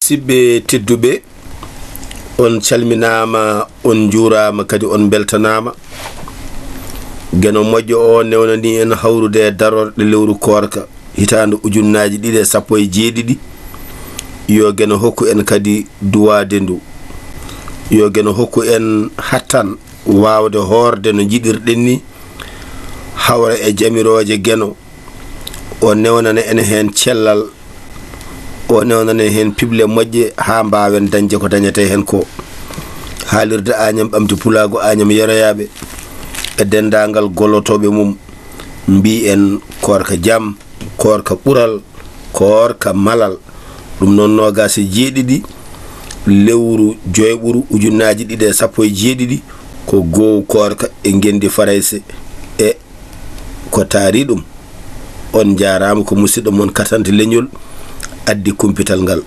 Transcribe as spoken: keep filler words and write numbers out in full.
Musidɓe tedduɓe, on calminaama, on njuuraama, kadi on mbeltanaama. Geno moƴƴo o newnanii en hawrude e darorɗe lewru koorka, hitaande ujunnaaji ɗiɗi e sappo e jeeɗiɗi. Yo Geno hokku en kadi duwaade ndu. Yo Geno hokku en hattan waawde hoorde no njiɗirɗen ni, hawra e jamirooje Geno. O newnana en heen cellal, o newnana en heen piɓle moƴƴe haa mbaawen dañde ko dañetee heen ko. Haalirde Añam Ɓamti Pulaagu Añam Yeroyaaɓe e denndaangal gollotooɓe mum mbii en koorka jam, koorka ɓural, koorka malal. Ɗum noon, noogaas e jeeɗiɗi lewru joyɓuru ujunnaaji ɗiɗi e sappo e jeeɗiɗi ko goowu koorka e ngenndi Farayse e ko taari ɗum. On njaaraama, ko musidɗo mon Katante Leñol addi kumpital ngal.